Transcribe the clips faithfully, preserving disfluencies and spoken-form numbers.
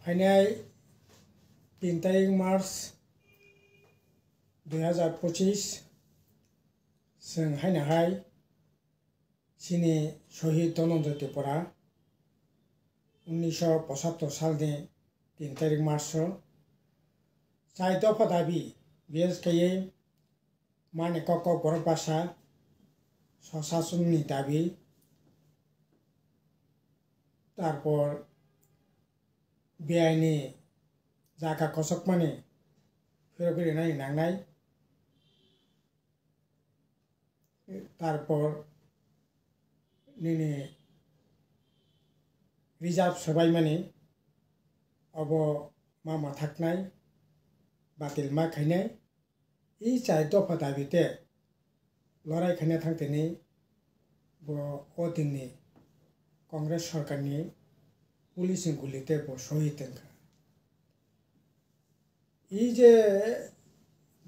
Phainai tin tarik March dui hazar pochis, chwng haino hai chini Shohid Dhananjay Tripura, unnisho pochattor salni tin tarik March o chai dopha dabi, bises khaiwi mani kok kok borok basa, swsasonni dabi, tarpor biaini jaga kosokmani phirogwi rwnani nangnai, tarpor nini reserve swbaimani obo ma mathaknai, batil ma khainai. I chai dopha dabi te lorai khaina thang tini bo o dinni Congress sorkarni police ni guli te bo sohi tongkha. I je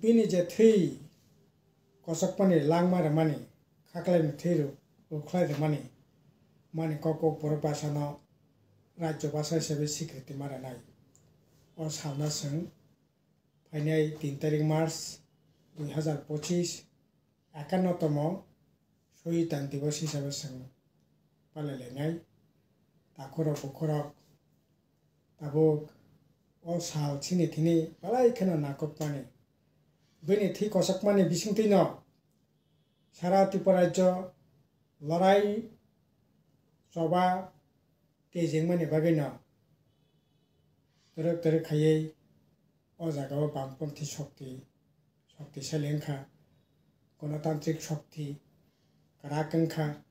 bini je thwi kosokmani langma rwmani, khaklaini thwi ru-, rukhlai rwmani, mani kok kok borok basano rajyo basa hisabe sikriti ma rwnai. O salno chwng phainai tin tarik March dui hazar pochis, ekanno tomo Shohid Dhan Divas hisabe chwng palai lainai. Takhurok bukhurok tabuk o sal chini thini belai kheno nangkukmani. Bini thwi kosokmani bisingtwino sara Tripura rajyo lorai choba tei jengmani bagwino twrwk twrwk khaiwi o jagao bamponthi shokti, shoktisali wngkha, gonotantrik shokti kwrak wngkha.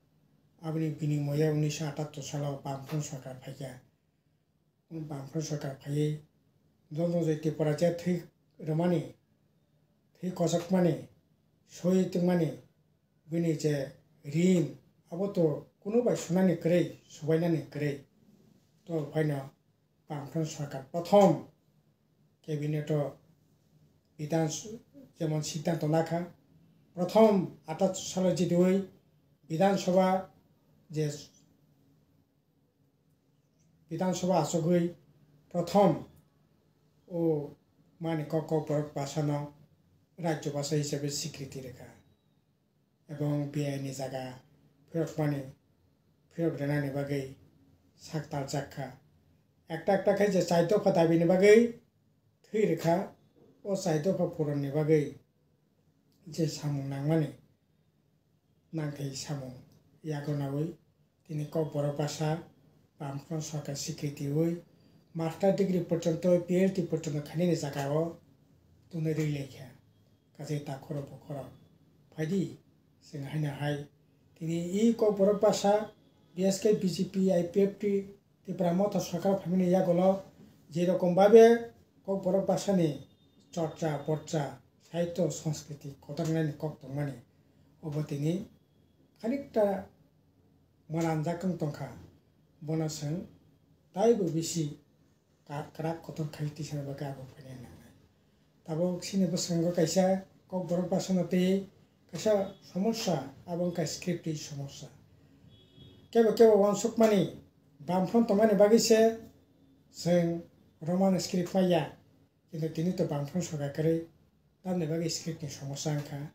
Aboni binimoye unnisho atattor salo Bamfront sorkar phaikha. Bamfront sorkar phaiwi Dhananjay Tripura je thwi rwmani, thwi kosokmani, soi tongmani, bini je rin, abo to kunu bai sunani kwrwi, subainani kwrwi. To phaino Bamfront sorkar prothom cabinet o bidhan s-, jemon siddhanto nakha, prothom atattor salo jidui Bidhan Sabha je Bidhan Sabha achugwi prothom o mani kok kok borok bwsano rajyo bwsa hisabe sikriti rwkha. Ebong biaini jaga phirokmani, phirok rwnani bagwi sak taljak kha. Ekta ekta khe je chai dopha dabini bagwi thwi rwkha, o chai dopha puronni bagwi je samung nangmani, nangthai samung yago nawi tini Kokborok bwsa Bamfront sorkar sikritiwi master degree porjonto, P H D porjonto khainani jagao tonwi rwi laikha. Kaje takhoro bokhoro phaidi, chwng haino hai tini i Kokborok bwsa B S K, B J P, I P F T, Tipra Motha sorkar phaimani yagulo je rokom babe Kokborok bwsani chorcha, porcha, sahityo, sanskriti kotornani kok tongmani, obo tini khanikta mwnangjak wng tongkha, bono chwng taibo bisi ka-, kwrak kotor khai tisani bagwi abo phainai nangnai. Tabuk chini bwskango kaisa Kokborok bwsano tei kaisa somosya, abo wngkha script ni somosya. Kebo kebo uansukmani Bamfront tongmani bagwi se chwng Roman script maya, kintu tini to Bamfront sorkar kwrwi, tamni bagwi script ni somosya wngkha.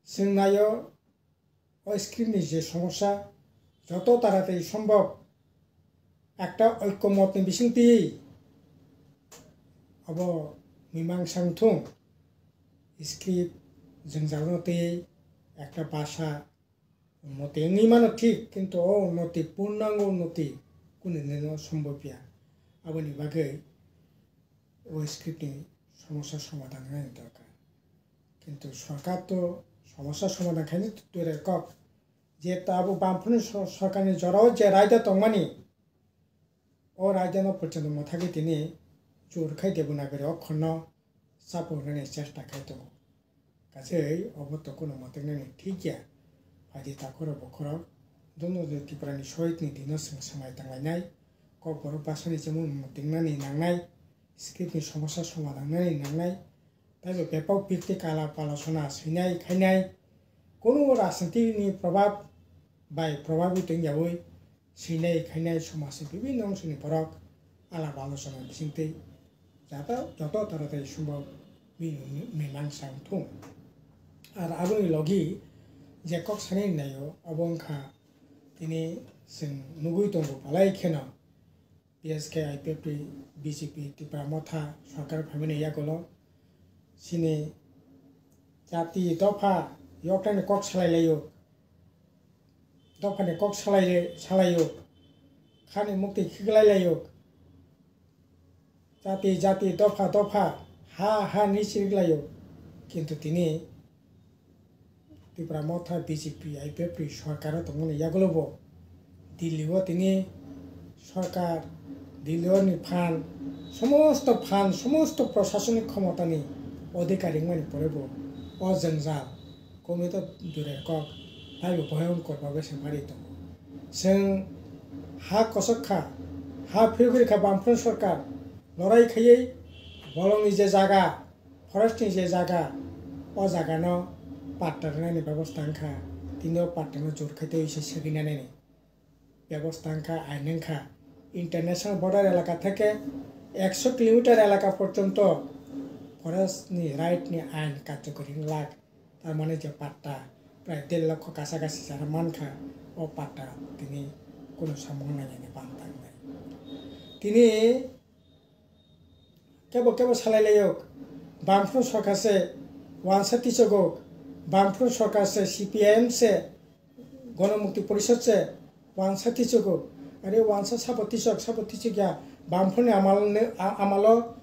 Chwng naio, o script ni je somosya, joto taratari sombhob ekta oikomotni bisingtwi abo mimangsa wngthung, script jwngjalno twi ekta basa unnoti wngwi mano thik, kintu o unnoti, purnango unnoti kunu dino sombhob ya. Aboni bagwi o script ni somosya somadhan wngnani dorkar. Kintu sorkar to somosya somadhan khainai twrwi kok. Je tabuk Bamfront ni so-, sorkar ni jorao je raida tongmani, o raida no porjonto mwthagwi tini chur khai Devanagari okkhor no chapu rwnani chesta khai tongo. Kaje obo to kunu mwtwknani thik ya. Phaidi takhoro bokhoro dono de Tripura ni Shohid ni dino chwng swmai tanglainai. Kokborok bwsani chimung mwtwknani nangnai. Script ni somosya somadhan wngnani nangnai. Taibo bepak bikti kala palosona swinai khainai, kunu rajniti ni probab bai probabit wngyawi swinai khainai somaj ni bibinno ongchini borok alap alochona bisingtwi joto joto taratai sumbo bini mimang sang thung. Ar aboni logi je kok sanai naio abo wngkha tini chwng nugui tongo balai kheno B S K I P F T B J P Tipra Motha sorkar phaimani yagulo chini jati dopha yoktani kok salai laio, dophani kok salai laio, khani mukti khiklai laio. Jati jati dopha dopha ha ha ni siriklaio. Kintu tini Tipra Motha B J P I P F T sorkar o tongmani yagulo bo Delhi o tini sorkar, Delhi o ni phan, somosto phan, somosto prosasonik khomotani odhikari wngmani pore bo o jwngjal komito durer kok taibo boyong korba bese mari tongo. Chwng ha kosok kha, ha phirgwi kha Bamfront sorkar lorai khaiwi bolongni je jaga, forest ni je jaga, o jaga no patta rwnani bebosta wngkha, tini o patta no jor khai tei se segwi nanani bebosta wngkha, ain wngkha. International border elaka theke ekso kilometer elaka porjonto forest ni right ni ain karjokori wng lak. Tar mane je patta prai der lokho kasa kasi chara mankha, o patta tini kunu samung nangyani bang tangnai. Tini kebo kebo salai layok, Bamfront sorkar se wansa tichogok, Bamfront sorkar se C P I M se Gonomukti Porishod se wansa tichogok, are wansa sabo tichok, sabo tichok ya, Bamfront ni amal ni, a-, amalo